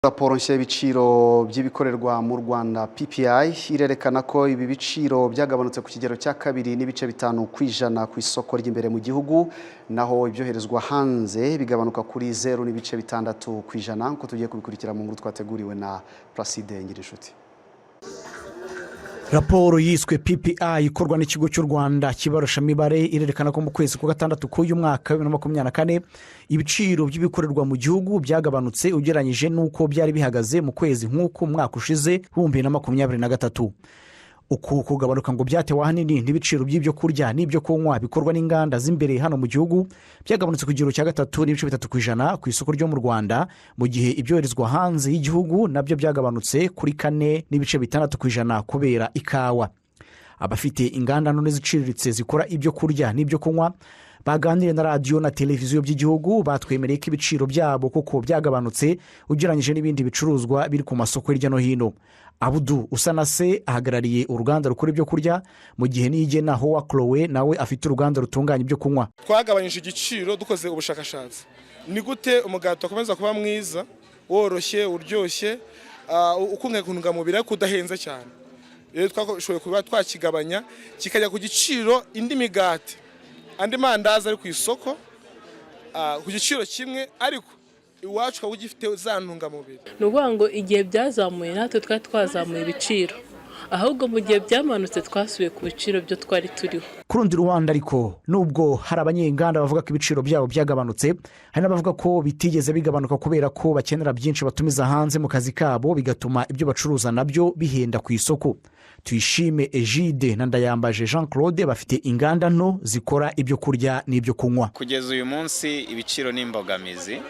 Raporo nshya y'ibiciro by'ibikorerwa mu Rwanda, PPI, irerekana ko ibi biciro byagabanutse ku kigero cya 2.5% ku isoko ry'imbere mu gihugu, naho ibyoherezwa hanze bigabanuka kuri 0.6%, nk'uko tugiye kubikurikira mu nkuru twateguriwe na Placide Ngirinshuti. Raporo yiswe PPI ikorwa n'Ikigo cy'u Rwanda cy'ibarurishamibare irerekana ko mu kwezi kwa gatandatu k'uyu mwaka wa 2024 ibiciro by'ibikorerwa mu gihugu byagabanutse ugereranyije n'uko byari bihagaze mu kwezi nk'uku umwaka ushize wa 2023. Uku kugabanuka ngo byatewe ahanini n'ibiciro by'ibyo kurya n'ibyo kunywa bikorwa n'inganda z'imbere hano mu gihugu, byagabanutse ku kigero cya 3.3% ku isoko ryo mu Rwanda, mu gihe ibyoherezwa hanze y'igihugu nabyo byagabanutse kuri 4.6% kubera ikawa. Abafite inganda nto n'iziciriritse zikora ibyo kurya n'ibyo kunywa baganiriye na radiyo na televiziyo by'igihugu batwemereye ko ibiciro byabo koko byagabanutse ugereranyije n'ibindi bicuruzwa biri ku masoko hirya no hino. Abudu Usanase ahagarariye uruganda rukora ibyo kurya, mu gihe Niyigena Howa Chloe nawe afite uruganda rutunganya ibyo kunywa. Twagabanyije igiciro dukoze ubushakashatsi: ni gute umugati wakomeza kuba mwiza, woroshye, uryoshye, ukungahaye ku ntungamubiri ariko udahenze cyane? Rero twashoboye kuba twakigabanya kikajya ku giciro indi migati, andi mandazi ari ku isoko, ku giciro kimwe, ariko iwacu ukaba ugifite za ntungamubiri. Ni ukuvuga ngo igihe byazamuye natwe twari twazamuye ibiciro, ahubwo mu gihe byamanutse twasubiye ku biciro byo twari turiho. Ku rundi ruhande ariko, nubwo hari abanyenganda bavuga ko ibiciro byabo byagabanutse, hari n'abavuga ko bitigeze bigabanuka kubera ko bakenera byinshi batumiza hanze mu kazi kabo, bigatuma ibyo bacuruza nabyo bihenda ku isoko. Tuyishime Egide na Ndayambaje Jean Claude bafite inganda nto zikora ibyo kurya n'ibyo kunywa. Kugeza uyu munsi ibiciro ni imbogamizi.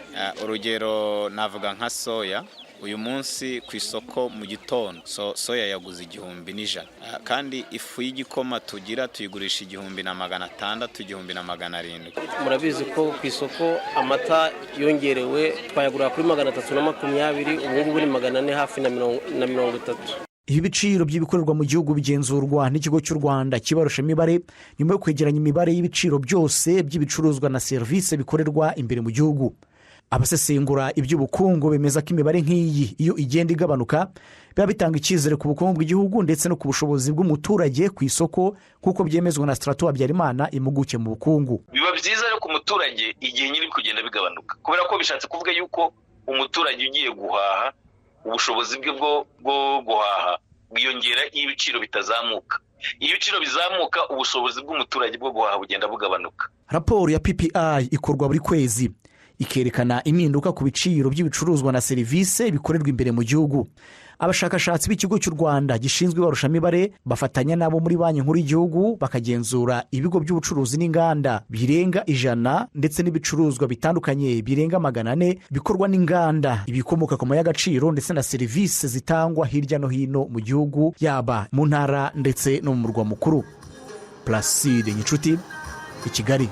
Urugero navuga nka soya: uyu munsi ku isoko mu gitondo soya yaguze 1100, kandi ifu y'igikoma tugira tuyigurisha 1600, 1700. Murabizi ko ku isoko amata yongerewe, twayagura kuri 320, ubu ngubu ni 400 hafi na 30. Ibi biciro by'ibikorerwa mu gihugu bigenzurwa n'Ikigo cy'u Rwanda cy'ibarurishamibare nyuma yo kwegeranya imibare y'ibiciro byose by'ibicuruzwa na serivisi bikorerwa imbere mu gihugu. Abasesengura iby'ubukungu bemeza ko imibare nk'iyi iyo igenda igabanuka biba bitanga icyizere ku bukungu bw'igihugu ndetse no ku bushobozi bw'umuturage ku isoko, nk'uko byemezwa na Straton Habyarimana, impuguke mu bukungu. Biba byiza rero ku muturage igihe nyiri kugenda bigabanuka, kubera ko bishatse kuvuga yuko umuturage ugiye guhaha, ubushobozi bwe bwo guhaha bwiyongera iyo ibiciro bitazamuka. Iyo ibiciro bizamuka, ubushobozi bw'umuturage bwo guhaha bugenda bugabanuka. Raporo ya PPI ikorwa buri kwezi, ikerekana impinduka ku biciro by'ibicuruzwa na serivisi bikorerwa imbere mu gihugu. Abashakashatsi b'Ikigo cy'u Rwanda gishinzwe ibarushamibare bafatanya n'abo muri Banki Nkuru y'igihugu bakagenzura ibigo by'ubucuruzi n'inganda birenga 100 ndetse n'ibicuruzwa bitandukanye birenga 400 bikorwa n'inganda, ibikomoka ku mabuye y'agaciro ndetse na serivisi zitangwa hirya no hino mu gihugu, yaba mu ntara ndetse no mu murwa mukuru. Placide Nyinshuti, i Kigali.